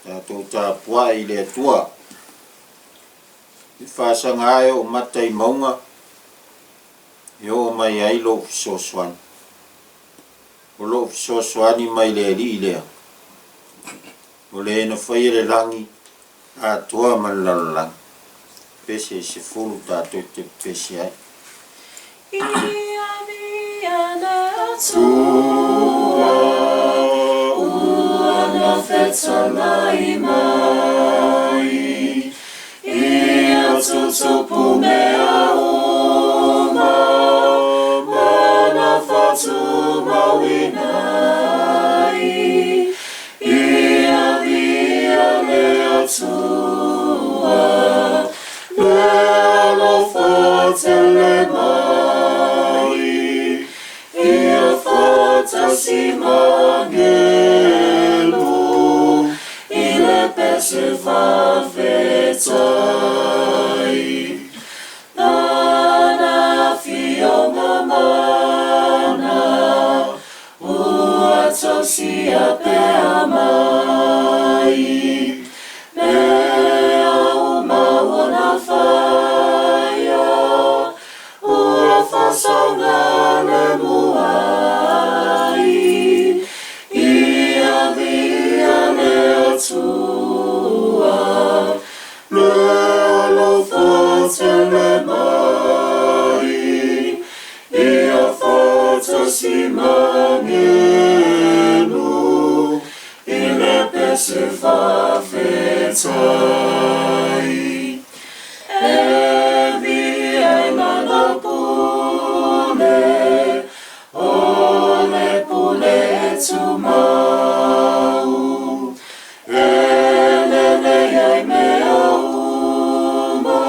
Tatou tapuai i le Atua. I faasaga ae ou mata i mauga e oo mai ai lou fesoasoani. O lou fesoasoani mai le Alii lea, o le na faia le lagi atoa ma le lalolagi. Pese e 10 tatou te pepese ai. Ia viia le Atua ua na fetalai mai ia tutupu mea uma ma na faatumauina ai. Ia viia le Atua le alofa tele mai ia faatasi ma agelu i le pese faafetai. Lana afioga mana ua tausia pea mai mea uma ua na faia ua faasaogalemu ai. Ia viia le Atua le alofa tele mai ia faatasi ma agelu i le pese faafetai. E viia ai lana pule o le pule e tumau e lelei ai mea uma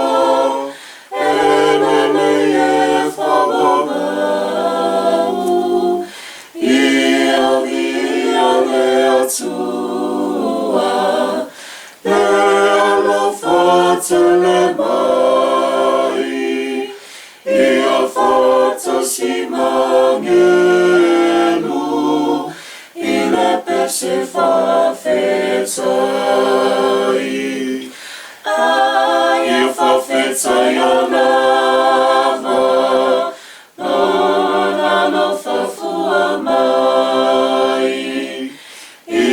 e lelei e faamamau. Ia viia le Atua le alofa tele mai ia faatasi ma agelu i le pese faafetai. Ia faafetaia lava lona alofa fua mai i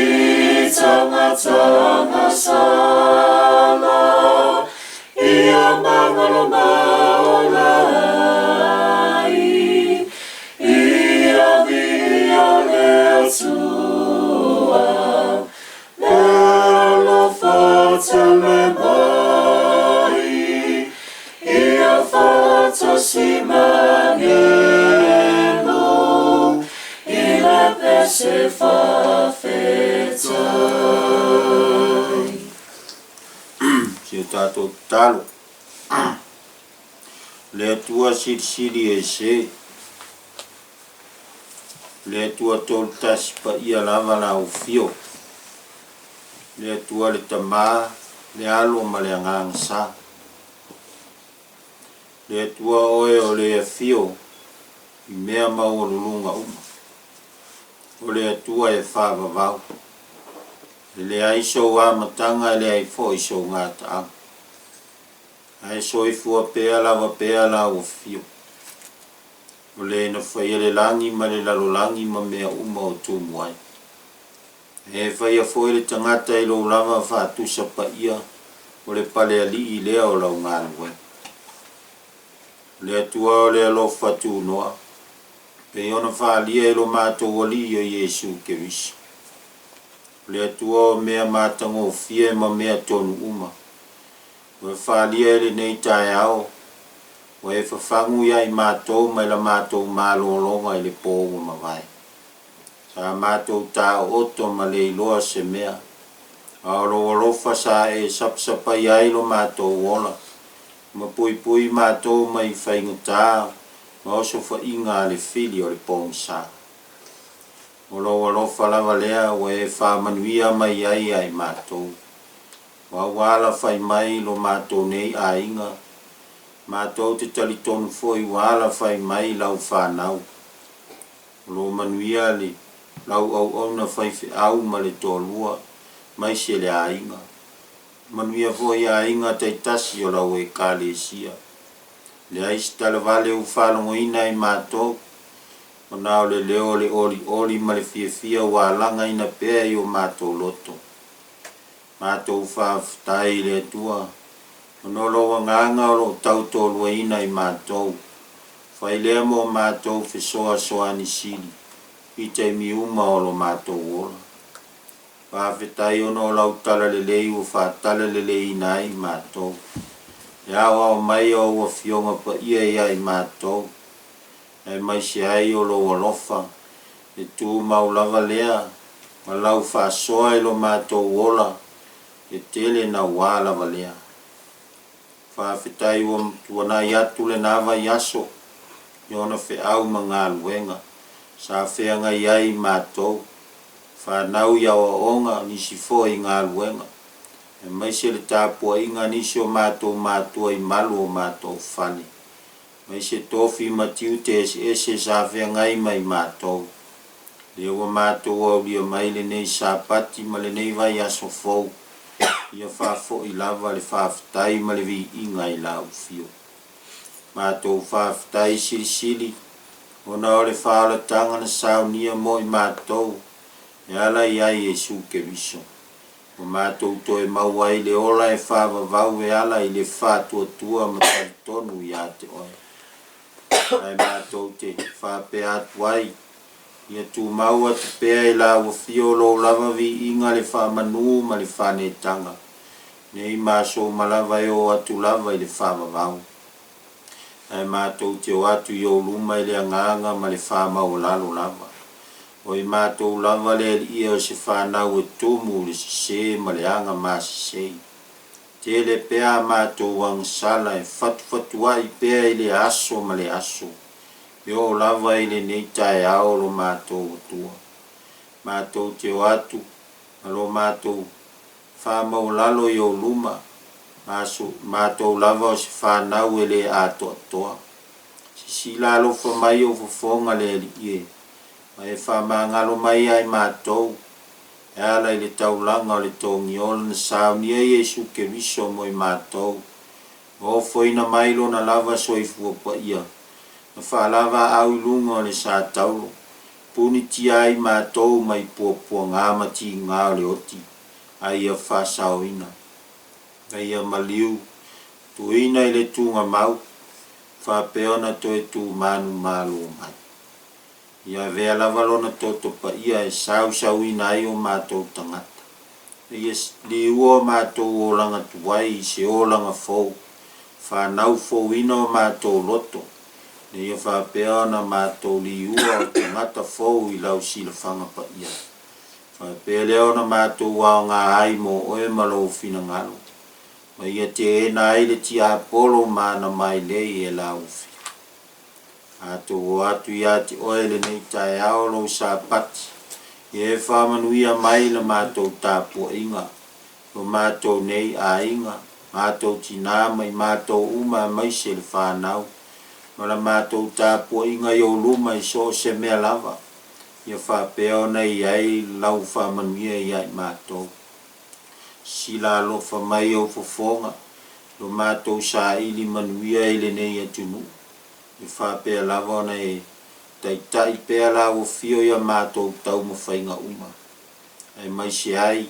tagata agasala ia magalo ma ola ai. Ia viia le Atua le alofa tele mai ia faatasi ma agelu i le pese faafetai. Si o tatou tatalo. Le Atua Silisili Ese, le Atua Tolutasi paia lava lau afio, le Atua le Tama, le Alo ma le Agaga Sa. Le Atua oe o le afio i mea maualuluga uma. O le Atua e faavavau. E leai sou amataga e leai foi sou gataaga. Ae soifua pea lava pea lau afio. O le na faia le lagi ma le lalolagi ma mea uma o tumu ai. E faia foi le tagata i lou lava faatusa paia o le palealii lea o lau galuega. O le Atua o le alofa tunoa, pei ona faaalia i lo matou Alii o Iesu Keriso. O le Atua o mea matagofie ma mea tonu uma, ua faaalia i lenei taeao, ua e fafagu ia i matou mai la matou malologa i le po ua mavae. Sa matou taooto ma le iloa se mea, a o lou alofa sa e sapasapaia ai lo matou ola, ma puipui matou mai faigata ma osofaiga a le fili o le pogisa. O lou alofa lava lea ua e faamanuia mai ai ia i matou. Ua ua alafai mai lo matou nei aiga, matou te talitonu foi ua alafai mai lau fanau. O lo o manuia le lau auauna faifeau ma le toalua. aemaise le aiga. Manuia foi aiga taitasi o lau Ekalesia. Leai se talavale ua faalogoina e matou, ona o le leo o le olioli ma le fiafia ua alagaina pea i o matou loto. Matou faafetai i le Atua, ona o lou Agaga o lo o tautoaluaina i matou. Fai lea mo matou fesoasoani sili i taimi uma o lo matou ola. Faafetai ona o lau talalelei ua faatalaleleiina ai i matou. E aoao mai o ou Afioga Paia ia i matou, aemaise ai o lou alofa, e tumau lava lea ma lau faasoa i lo matou ola, e tele naua lava lea. Faafetai ua tuanai atu lena vaiaso i ona feau ma galuega sa feagai ai i matou, fanau i aoaoga, nisi foi i galuega, aemaise le tapuaiga a nisi o matou matua i malu o matou fale, aemaise tofi ma tiute eseese sa feagai ma i matou. Lea ua matou aulia mai lenei Sapati ma lenei vaiaso fou, ia faafoi lava le faafetai ma le viiga i lau Afio. Matou faafetai silisili ona o le faaolataga na saunia mo i matou e ala i ai Iesu Keriso. Ua matou toe maua ai le ola e faavavau e ala i le faatuatua ma talitonu ia te Oe. Ae matou te faapea atu ai, Ia tumau atu pea i lau Afio lou lava viiga le faamanu ma le faanetaga, nei ma aso uma lava e oo atu lava i le faavavau. Ae matou te o atu i ou luma i le agaga ma le faamaualalo lava. O i matou lava le alii o se fanau e tumu i le sese ma le aga masesei. Tele pea a matou agasala e fatufatuai pea i le aso ma le aso, e oo lava i lenei taeao lo matou Atua. Matou te o atu ma lo matou faamaualalo i ou luma, ma matou lava o se fanau e le atoatoa. Sisila alofa mai ou fofoga le Alii e, ma e faamagalo mai ia i matou, e ala i le taulaga o le togiola na saunia Iesu Keriso mo i matou, na ofoina mai lona lava soifua paia, na faalavaau i luga o le sa taulo, punitia ai matou mai puapuaga ma tiga o le oti, a ia faasaoina, ma ia maliu, tuuina i le tugamau, faapea ona toe tumanumalo mai. Ia avea lava lona toto paia e sausauina ai o matou tagata. Ma ia liua o matou olaga tuai i se olaga fou, fanau fouina o matou loto, ina ia faapea ona matou liua o tagata fou i lau silafaga paia. Faapea lea ona matou aoga ai mo oe ma lou finagalo, ma ia teena ai le tiapolo ma ana mailei e laufi. Matou o atu ia te oe lenei taeao lou Sapati, ia e faamanuia mai la matou tapuaiga, lo matou nei aiga, matou tinā ma i matou uma aemaise le fanau, ma la matou tapuaiga i ou luma i so o se mea lava, ia faapea ona i ai lau faamanuia ia i matou. Sila alofa mai ou fofoga, lo matou saili manuia i lenei atunuu. E faapea lava ona e taitai pea lau Afio i a matou taumafaiga uma, aemaise ai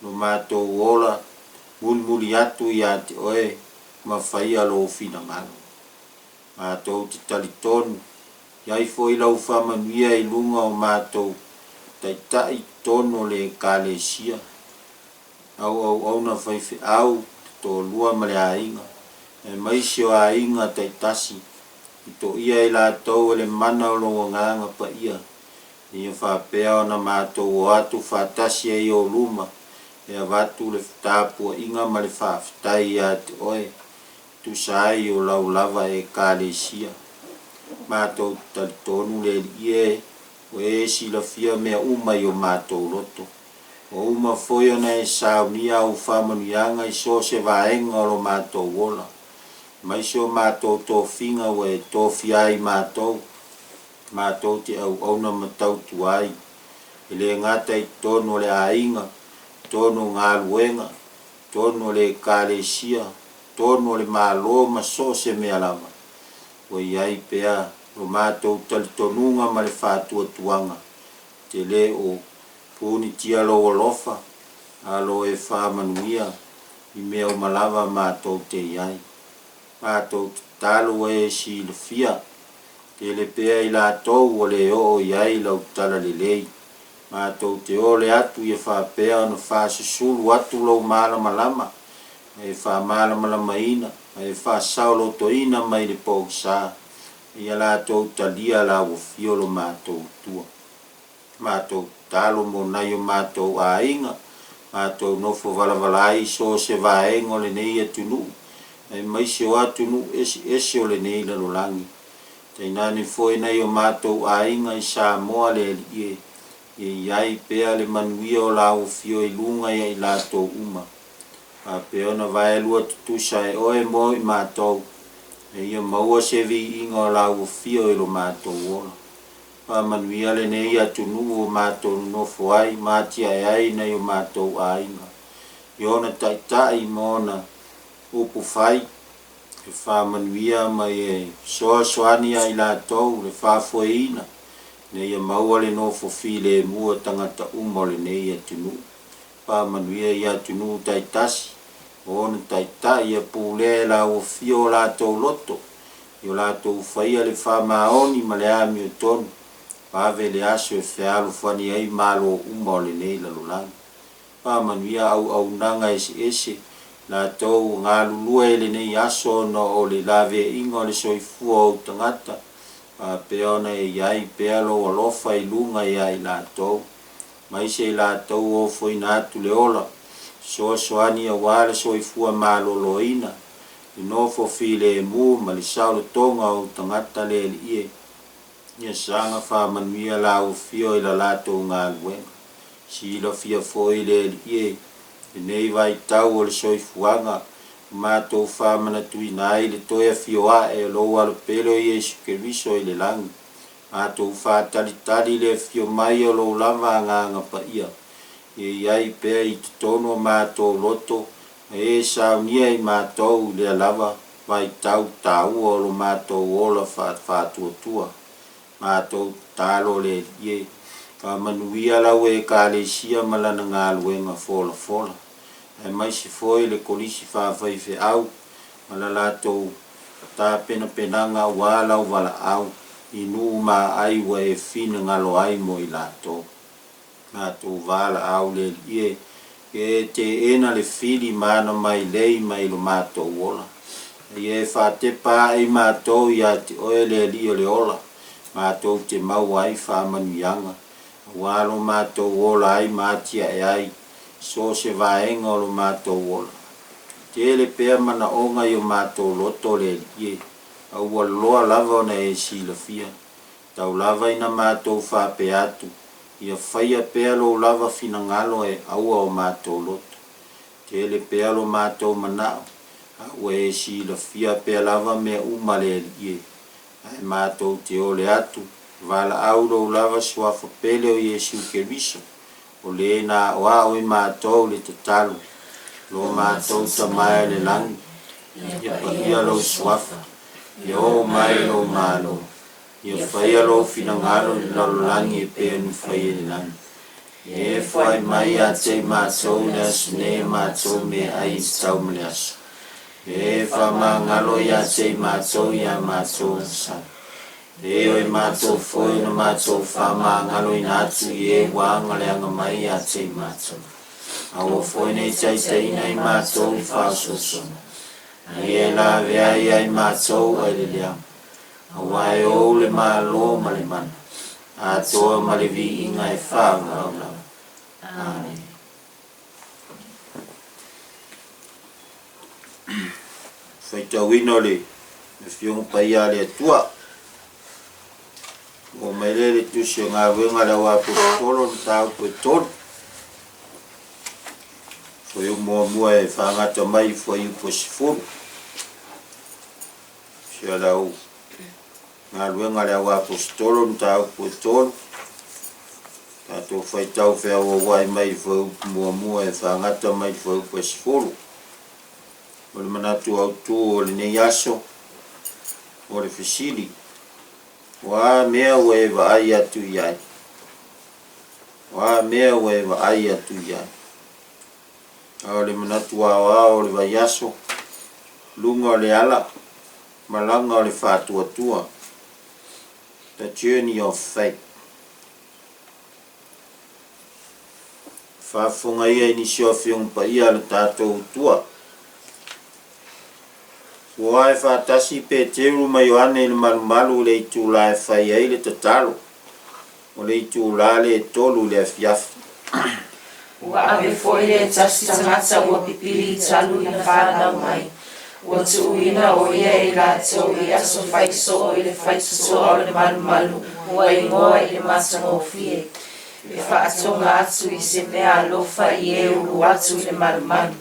lo matou ola mulimuli atu ia te oe ma faia lou finagalo. Matou te talitonu, i ai foi lau faamanuia i luga o matou taitai i totonu o le Ekalesia, au auauna faifeau, le toalua ma le aiga, aemaise o aiga taitasi, i toia i latou e le mana o lou Agaga Paia, ina ia faapea ona matou o atu faatasi ai i ou luma e avatu le tapuaiga ma le faafetai ia te oe, e tusa ai o lau lava Ekalesia. Matou te talitonu le Alii e, ua e silafia mea uma i o matou loto. Ua uma foi ona e saunia au faamanuiaga i so o se vaega o lo matou ola, aemaise o matou tofiga ua e tofia ai matou, matou te auauna ma tautua ai, e le gata i totonu o le aiga, totonu o galuega, totonu o le Ekalesia, totonu o le Malo ma so o se mea lava, ua i ai pea lo matou talitonuga ma le faatuatuaga e te le o punitia lou alofa, a lo e faamanuia i mea uma lava matou te i ai. Matou tatalo ua e silafia, tele pea i latou ua le oo i ai lau talalelei. Matou te ole atu ia faapea ona faasusulu atu lou malamalama ma e faamalamalamaina ma e faasaolotoina mai le pogisa ma ia latou talia lau afio lo matou Atua. Matou tatalo mo nai o matou aiga, matou nofo valavala ai i so o se vaega o lenei atunuu, aemaise o atunuu eseese o lenei lalolagi. Tainane foi nai o matou aiga i Samoa le Alii e, ia i ai pea le manuia o lau afio i luga ia i latou uma. Faapea ona vaelua tutusa e oe mo i matou, ina ia maua se viiga o lau afio i lo matou ola. Faamanuia lenei atunuu o matou nonofo ai ma atiae ai nai o matou aiga i ona taitai ma ona upu fai, e faamanuia ma e fesoasoani ia i latou le faafoeina ina ia maua le nofo filemu a tagata uma o lenei atunuu. Faamanuia i atunuu taitasi ma ona taitai ia pulea e lau afio o latou loto i o latou faia le faamaoni ma le amiotonu, vave le aso e fealofani ai malo uma o lenei lalolagi. Faamanuia auaunaga eseese, latou ua galulue i lenei aso ona o le laveaiga o le soifua o ou tagata, faapea ona e i ai pea lou alofa i luga ia i latou, aemaise i latou ua ofoina atu le ola, fesoasoani aua le soifua maloloina, le nofo filemu ma le saolotoga o ou tagata le Alii e, ia saga faamanuia lau afio i la latou galuega. Silafia foi le Alii e, lenei vaitau o le soifuaga, ua matou faamanatuina ai le toe afio ae o lou Alo pele o Iesu Keriso i le lagi. Matou faatalitali i le afio mai o lou lava Agaga Paia, ia i ai pea i totonu o matou loto ma e saunia i matou i lea lava vaitau taua o lo matou ola faatuatua. Matou tatalo le Alii e faamanuia lau Ekalesia ma lana galuega folafola, aemaise foi le Kolisi Faafaifeau ma la latou tapenapenaga aua lau valaau i nuu ma aai ua e finagalo ai mo i latou. Matou valaau le Alii e, ia e teena le fili ma ana mailei mai lo matou ola. A ia e faatepa ae i matou ia te oe le Alii o le ola, matou te maua ai faamanuiaga, aua lo matou ola ai ma atiae ai i so o se vaega o lo matou ola. Tele pea manaoga i o matou loto le Alii e, a ua loa lava ona e silafia. Tau lava ina matou faapea atu, Ia faia pea lou lava finagalo e aua o matou loto. Tele pea lo matou manao, a ua e silafia pea lava mea uma le Alii e. Ae matou te ole atu, valaau lou lava Suafa pele o Iesu Keriso, o le na aoao i matou le tatalo, Lo matou Tama e o le lagi, ia paia lou Suafa, ia oo mai lou Malo, Ia faia lou finagalo i le lalolagi e pei ona faia i le lagi. Ia e foai mai ia te i matou i le aso nei a matou meaai e tatau ma le aso. Ia e faamagalo ia te i matou i a matou agasala. E o i matou foi ona matou faamagaloina atu i e ua agaleaga mai ia te i matou. Aua foi ne i taitaiina i matou i faaosoosoga, a ia e lavea ai ia i matou ai le leaga. Aua e ou le Malo ma le mana, atoa ma le viiga e faavavau lava. Amene. Faitauina o le Afioga Paia a le Atua. Oo mai lea i le Tusi o Galuega a le Au Aposetolo, mataupu e 3. Fuaiupu muamua e faagata mai i fuaiupu e 10. Si o lau galuega a le Au Aposetolo, mataupu e 3. Tatou faitau feauauai mai le fuaiupu muamua e faagata mai le fuaiupu e 10. O le manatu autu o lenei aso, o le fesili, O a mea ua e vaai atu i ai? O a mea ua e vaai atu i ai? A o le manatu aoao o le vaiaso, luga o le ala, malaga o le faatuatua, The Journey of Faith. Faafofoga ia i nisi o Afioga Paia a le tatou Utua. Ua ae faatasi Peteru ma Ioane i le malumalu i le itula e fai ai le tatalo, o le itula le 3 i le afiafi. Ua ave foi le tasi tagata ua pipili i talu ina fanau mai, ua tuuina o ia e i latou i aso fai soo i le faitotoa o le malumalu ua igoa i le matagofie, e faatoga atu i se mea alofa i e ulu atu i le malumalu.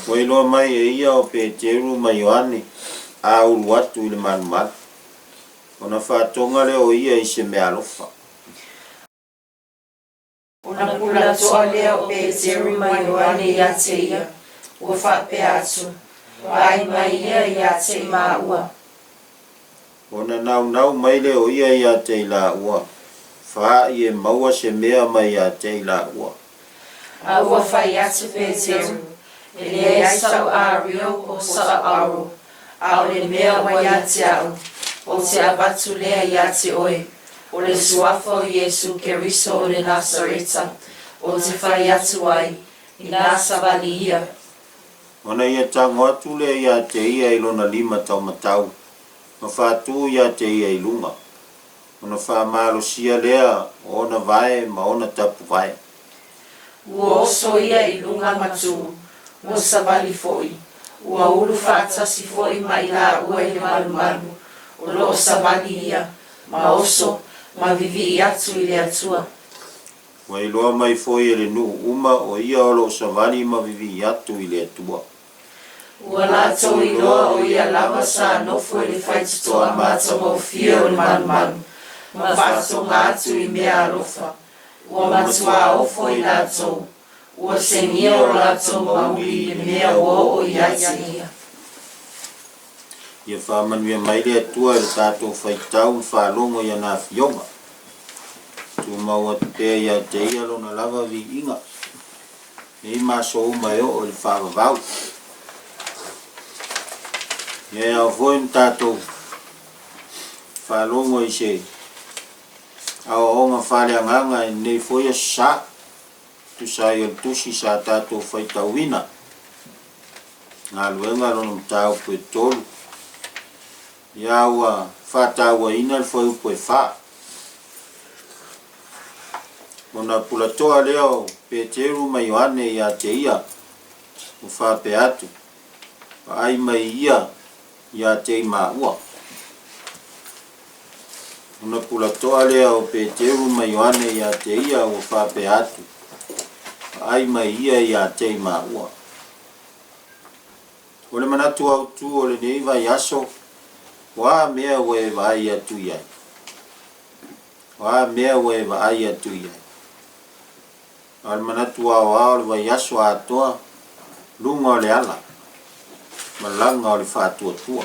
Ua iloa mai e ia o Peteru ma Ioane a ulu atu i le malumalu, ona faatoga lea o ia i se mea alofa. Ona pulatoa lea o Peteru ma Ioane ia te ia, ua faapea atu, Vaai mai ia ia te i maua. Ona naunau mai lea o ia ia te i laua, faa'i e maua se mea mai ia te i laua. A ua fai atu Peteru, E leai sa'u ario po o sa'u auro, a o le mea ua ia te a'u, ou te avatu lea ia te oe, o le suafa o Iesu Keriso o le Nasareta, ou te fai atu ai, inā savali ia. Ona ia tago atu lea ia te ia i lona lima taumatau, ma faatū ia te ia i luga, ona faamalosia lea o ona vae ma ona tapuvae. Ua oso ia i luga ma tū, ua savali foi, ua ulu faatasi foi ma i laua i le malumalu, o lo o savali ia, ma oso, ma vivii atu i le Atua. Ua iloa mai foi e le nuu uma o ia o lo o savali ma vivii atu i le Atua. Ua latou iloa o ia lava sa nofo i le faitotoa matagofie o le malumalu, ma faatoga atu i mea alofa, ua matuā ofo i latou, ua segia o latou mauli i le mea ua oo ia te ia. Ia faamanuia mai le Atua i le tatou faitau ma faalogo i ana Afioga. Tumau atu pea ia te Ia Lona lava viiga, nei ma aso uma e oo i le faavavau. Ia e ao foi ona tatou faalogo i se aoaoga faaleagaga i lenei foi aso sa, tusa ai o le tusi sa tatou faitauina. Galuega lona mataupu e 3. Ia ua faatauaina le fuaiupu e 4. Ona pulatoa lea o Peteru ma Ioane ia te ia, ua faapea atu, Vaai mai ia ia te i maua. Ona pulatoa lea o Peteru ma Ioane ia te ia, ua faapea atu, Vaai mai ia ia te i maua. O le manatu autu o lenei vaiaso, o a mea ua e vaai atu i ai? O a mea ua e vaai atu i ai? A o le manatu aoao o le vaiaso atoa, luga o le ala, malaga o le faatuatua.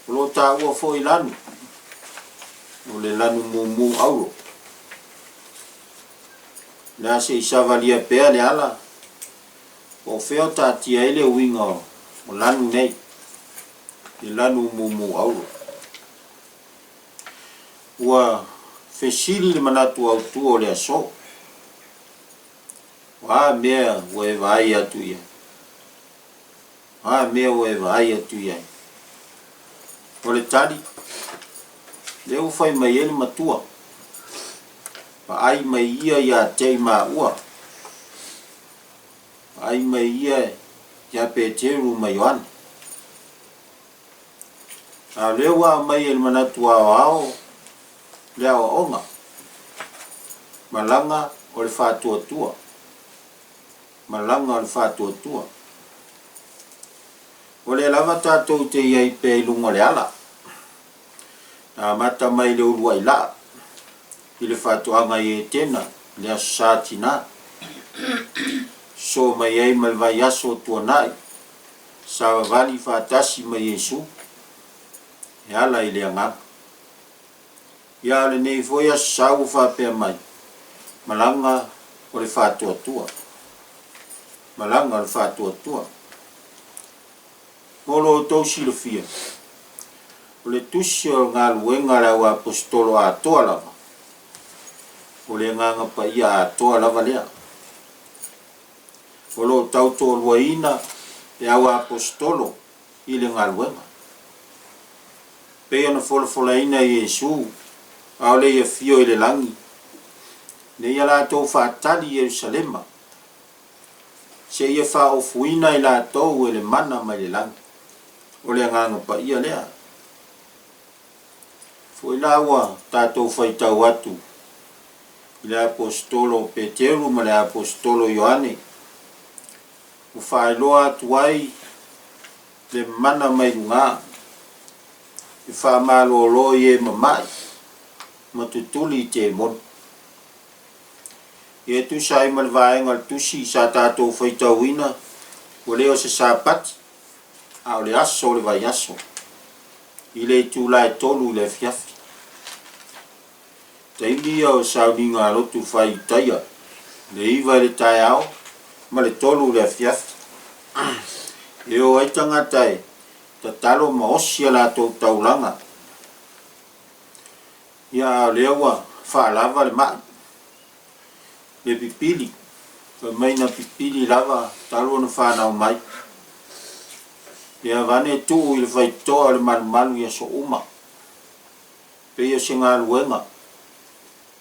O lo o taua foi lanu, o le lanu mumu auro. O le a se i savalia pea le ala, po o fea o taatia ai le uiga o lanu nei, le lanu mumu auro. Ua fesili le manatu autu o le aso, O a mea ua e vaai atu i ai? O a mea ua e vaai atu i ai? O le tali, lea ua fai mai ai le matua, Vaai mai ia ia te i maua, vaai mai ia ia Peteru ma Ioane. A o lea ua aumai e le manatu aoao le aoaoga, malaga o le faatuatua, malaga o le faatuatua. O lea lava tatou te i ai pea i luga o le ala, na amata mai i le uluai laa. I le faatoaga i Etena i le Aso Sa Tinā. Sosoo mai ai ma le vaiaso o tuanai, savavali faatasi ma Iesu e ala i le Agaga. Ia a o lenei foi Aso Sa ua faapea mai, Malaga o le Faatuatua. Malaga o le Faatuatua. Mo lo outou silafia, o le tusi o le galuega a le auaposetolo atoa lava, o le Agaga Paia atoa lava lea. O lo o tautoaluaina le auaposetolo i le galuega. Pei ona folafolaina e Iesu, a o le i afio i le lagi, ina ia latou faatali i Ierusalema, seia faaofuina i latou e le mana mai le lagi. O le Agaga Paia lea. Foi la ua tatou faitau atu i le Aposetolo o Peteru ma le Aposetolo Ioane, ua faailoa atu ai le mana mai luga e faamalolo i e mama'i ma tutuli i temoni. Ia e tusa ai ma le vaega o le tusi sa tatou faitauina, ua le o se Sapati, a o le aso o le vaiaso, i le itula e 3 i le afiafi. Taimi ia o sauniga a lotu fai i Taia, le 9 i le taeao ma le 3 i le afiafi. E o ai tagata e tatalo ma osi a latou taulaga. Ia a o lea ua faalava le mai, le pipili, fai mai na pipili lava talu ona fanau mai. Ia avane tuu i le faitotoa o le malumalu i aso uma, pei o se galuega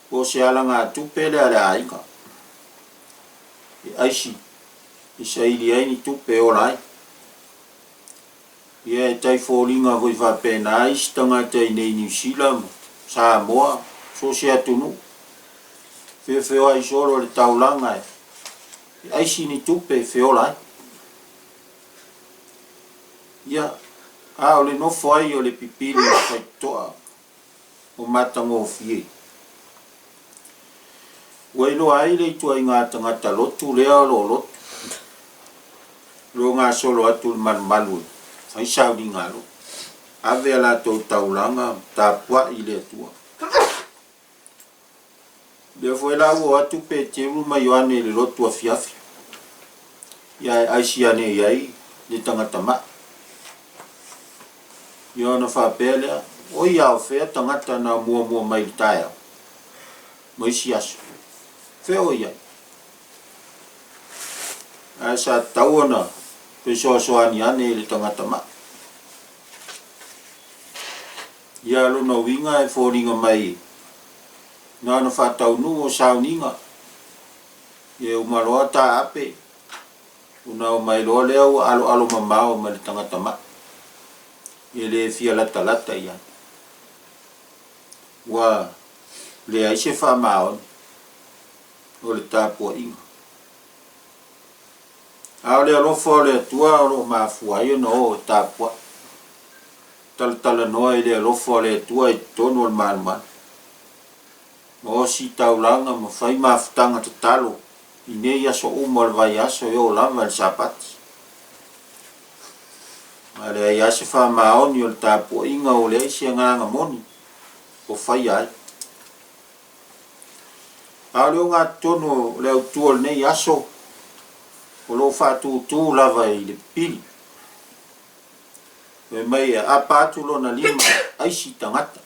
po o se alagatupe lea a le aiga e aisi e saili ai ni tupe e ola ai. Ia e tai foliga foi faapena isi tagata i inei i Niu Sila ma Samoa, so o se atunuu, feofeoai solo i le taulaga e aisi ni tupe e feola ai. Ia, a o le nofo ai o le pipili i le faitotoa o matagofie. Ua iloa ai le ituaiga tagata lotu lea o lo o lotu, lo gasolo atu i le malumalu e fai sauniga lotu, ave a latou taulaga ma tapuai i le Atua. Lea foi la ua o atu Peteru ma Ioane i le lotu afiafi, ia ae aisi ane i ai le tagata ma'i. Ia ona faapea lea, Oi a o fea tagata na muamua mai i le taeao ma isi aso? Fea o i ai? Ae sa tatau ona fesoasoani ane i le tagata ma'i. Ia lona uiga e foliga mai na ona faataunuu o sauniga, ia e uma loa taape, ona omai loa lea ua aloalo mamao ma le tagata ma'i, e le fia latalata i ai. Ua leai se faamaoni o le tapuaiga. A o le alofa o le Atua o lo o mafua ai ona o e tapuai. Talatalanoa i le alofa o le Atua i totonu o le malumalu, ma osi taulaga ma fai mafutaga tatalo i nei aso uma o le vaiaso e oo lava i le Sapati. A leai lava se faamaoni o le tapuaiga ua leai se agaga moni o faia ai. A o le ogatotonu o le autu o lenei aso, o lo o faatūtū lava i le pipili. Fai mai e aapa atu lona lima aisi tagata.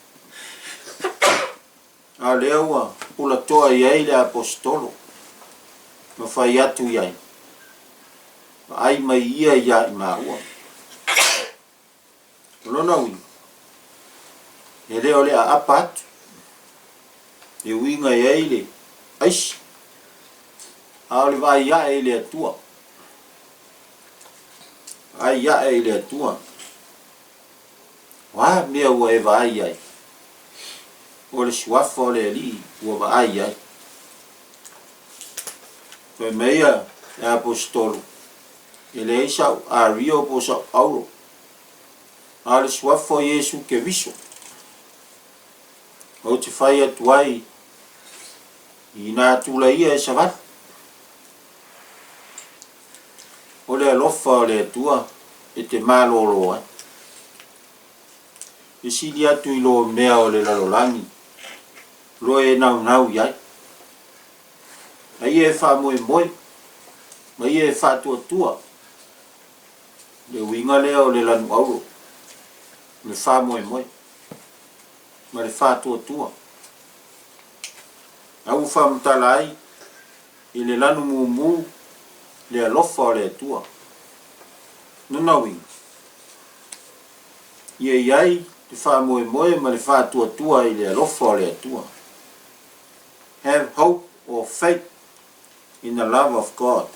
A o lea ua pulatoa i ai le Aposetolo ma fai atu i ai, Vaai mai ia iā i māua. O lona uiga, e le o le aapa atu, e uiga i ai le aisi, a o le vaai ae i le Atua. Vaai ae i le Atua. O a mea ua e vaai ai? O le suafa o le Alii ua vaai ai. Fai mai ia le Aposetolo, E leai sa'u ario po o sa'u auro, a o le suafa o Iesu Keriso. Ou te fai atu ai. I natura ia e savali. O le alofa o le Atua e te malōlō ai. E sili atu i lo mea o le lalolagi lo e naunau i ai. A ia e faamoemoe ma ia e faatuatua. Le uiga lea o le lanu auro, o le faamoemoe ma le faatuatua. A ua faamatala ai i le lanu mumu le alofa o le Atua. Lona uiga, ia i ai le faamoemoe ma le faatuatua i le alofa o le Atua. Have hope or faith in the love of God.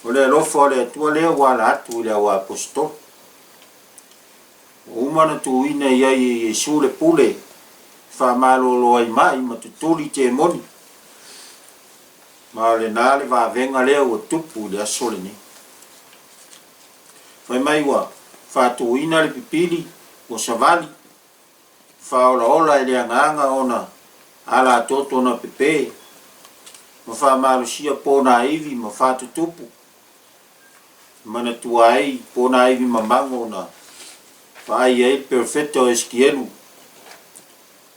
O le alofa o le Atua lea ua ala atu i le auaposeitolo. Ua uma ona tuuina i ai e Iesu le pule e faamalolo ai ma'i ma tutuli temoni. Ma o lena le vavega lea ua tupu i le aso lenei. Fai mai ua faatuina le pipili, ua savali, faaolaola e le agaga ona alatoto na pepe, ma faamalosia ponaivi ma faatutupu, e manatua ai ponaivi mamago na vaai ai le perofeta o Esikielu,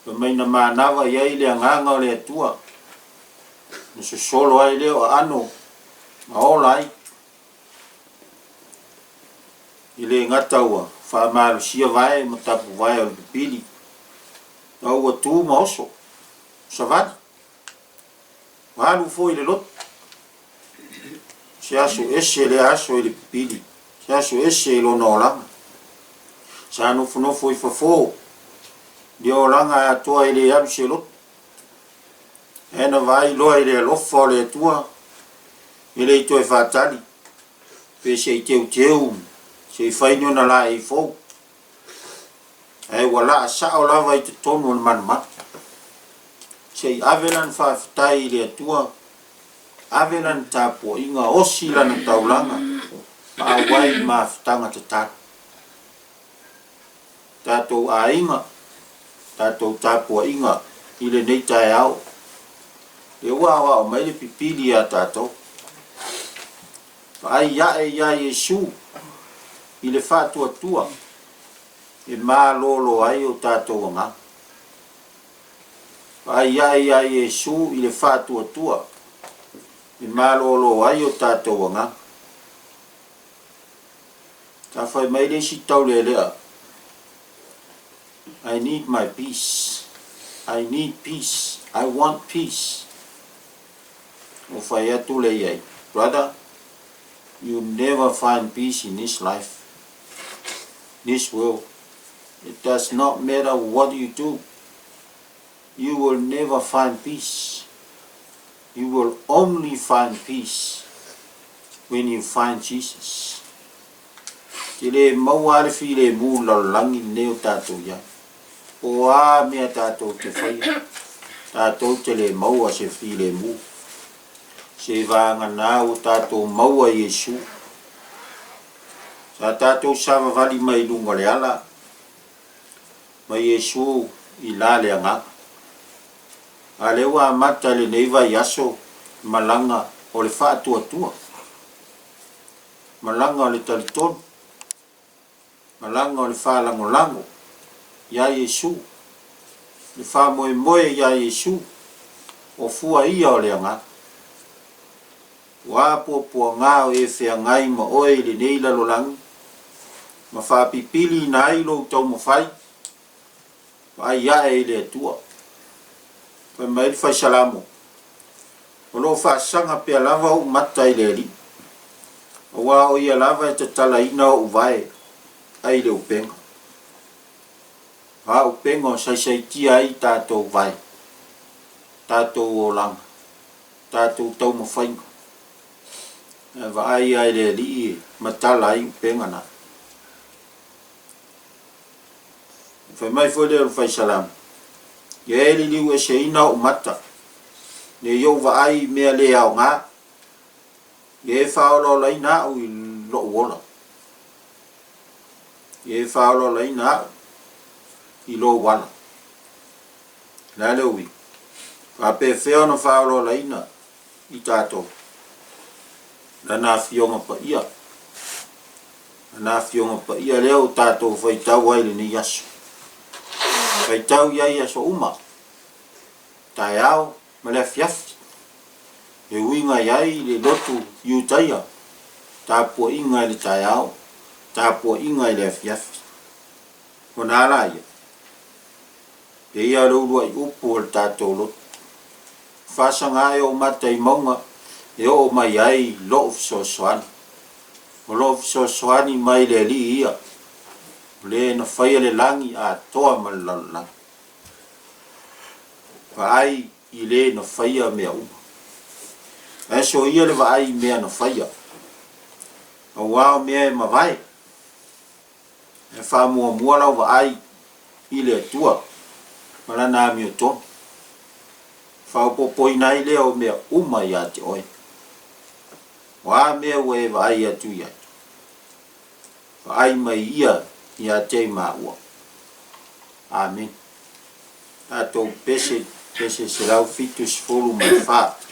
fai mai na manava i ai le agaga o le Atua, na sosolo ai lea o aano ma ola ai. E le gata ua faamalosia vae ma tapuvae o le pipili, a ua tu ma oso, savali, ua alu foi i le lotu. Se aso ese lea aso i le pipili, se aso ese i lona olaga. Sa nofonofo i fafo, le olaga atoa e le alu se lotu. Ae na vaai loa i le alofa o le Atua, e le i toe faatali, pe se i teuteu, se i fai ni ona laei fou. Ae ua laa sao lava i totonu o le malumalu. Se i ave lana faafetai i le Atua, ave lana tapuaiga, osi lana taulaga, ma auai i mafutaga tatalo. Tatou aiga, tatou tapuaiga i lenei taeao, lea ua aoao mai le pipili ia tatou. Vaai ae ia Iesu i le faatuatua e malolo ai o tatou agaga. Vaai ae ia Iesu i le faatuatua e malolo ai o tatou agaga. Sa fai mai le isi taulealea, I need my peace, I need peace, I want peace. Ua fai atu le i ai, Brother, you never find peace in this life, this world. It does not matter what you do, you will never find peace. You will only find peace when you find Jesus. Te le maua lava le filemu i le lalolagi lenei o tatou i ai. Po o a mea tatou te faia, tatou te le maua se filemu. Se vagana ua tatou maua Iesu. Sa tatou savavali mai luga o le ala ma Iesu i la le agaga. A lea ua amata lenei vaiaso malaga o le faatuatua, malaga o le talitonu, malaga o le faalagolago iā Iesu, le faamoemoe iā Iesu, o fua ia o le agaga. Ua puapuaga o e feagai ma oe i lenei lalolagi, ma faapipiliina ai lou taumafai, vaai ae i le Atua. Fai mai le Fai Salamo, O lo o faasaga pea lava ou mata i le Alii, aua o Ia lava e tatalaina ou vae ai i le upega. O a upega o saisaitia ai tatou vae, tatou olaga, tatou taumafaiga? Ae vaai lava i le Alii e matala ai upega na. Fai mai foi le Fai Salamo, Ia e liliueseina ou mata, ne i ou vaai i mea le aoga, ia e faaolaolaina au i lou ola. Ia e faaolaolaina au i lou ala. O le a le uiga? Faapefea ona faaolaolaina i tatou Lana Afioga Paia, Lana Afioga Paia lea ua tatou faitau ai i lenei aso. Faitau i ai i aso uma, taeao ma le afiafi, e uiga i ai le lotu Iutaia, tapuaiga i le taeao, tapuaiga i le afiafi. Ona a laia? Pei lava o le uluai upu o le tatou lotu. Faasaga ae ou mata i mauga e oo mai ai lou fesoasoani. O lou fesoasoani mai le Alii ia, o le na faia le lagi atoa ma le lalolagi. Vaai i le na faia mea uma. Ae soia le vaai i mea na faia, auā o mea e mavae. Ae faamuamua lau vaai i le Atua ma Lana amiotonu, faaopoopoina ai lea o mea uma iā te oe. O a mea ua e vaai atu i ai? Vaai mai ia iā te i māua. Amene. Tatou pese, pese 174.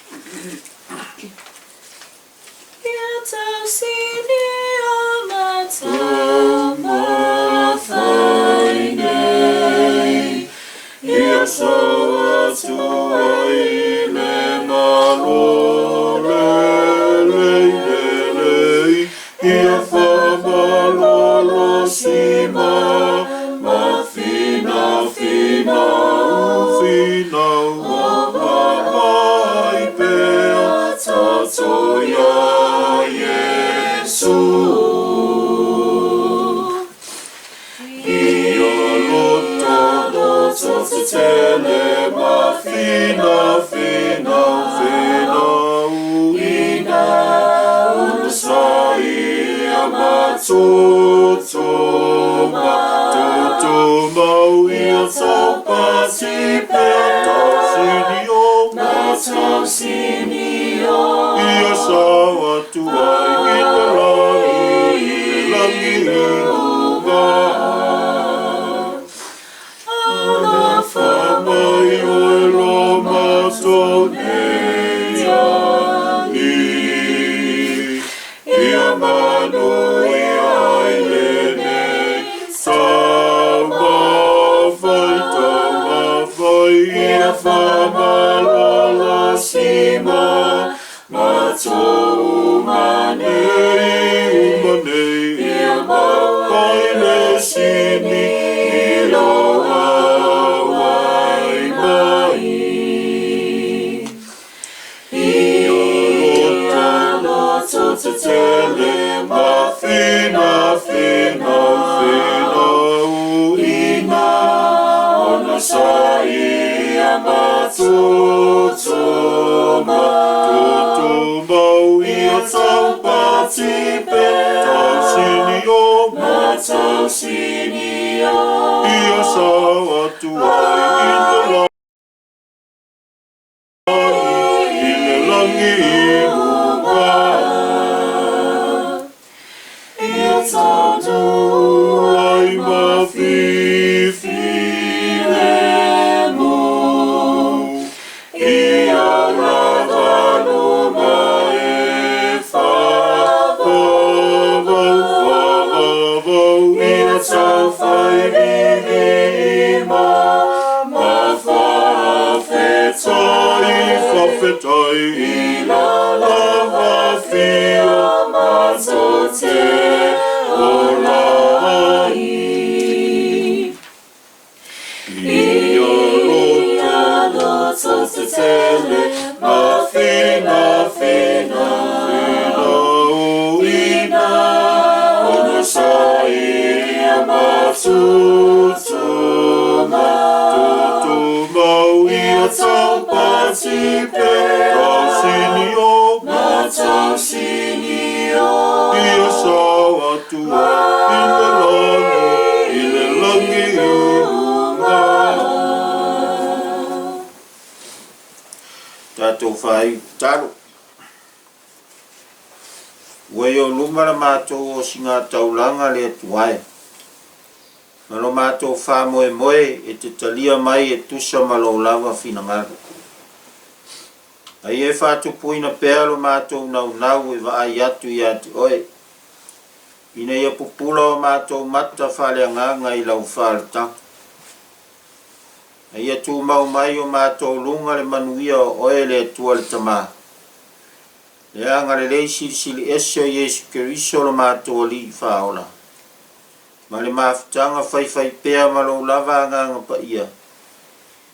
Tatou faaiu tatalo. Ua i ou luma la matou osigataulaga le Atua e, ma lo matou faamoemoe e te talia mai e tusa ma lou lava finagalo. A ia e faatupuina pea lo matou naunau e vaai atu ia te Oe, ina ia pupula o matou mata faaleagaga i lau faaletaga. A ia tumau mai o matou luga le manuia o Oe le Atua le Tama, le agalelei silisili ese o Iesu Keriso lo matou Alii Faaola, ma le mafutaga faifaipea ma lou lava Agaga Paia,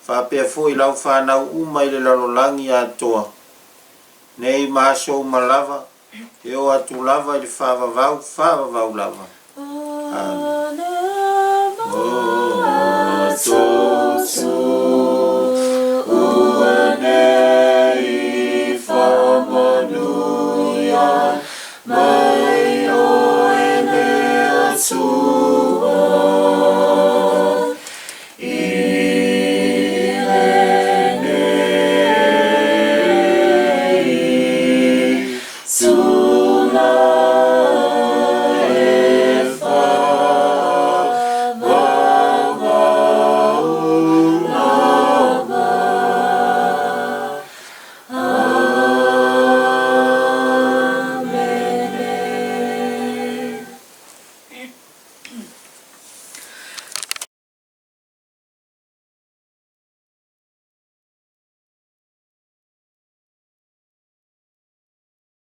faapea foi lau fanau uma i le lalolagi atoa, nei ma aso uma lava, e oo atu lava i le faavavau faavavau lava. Amene.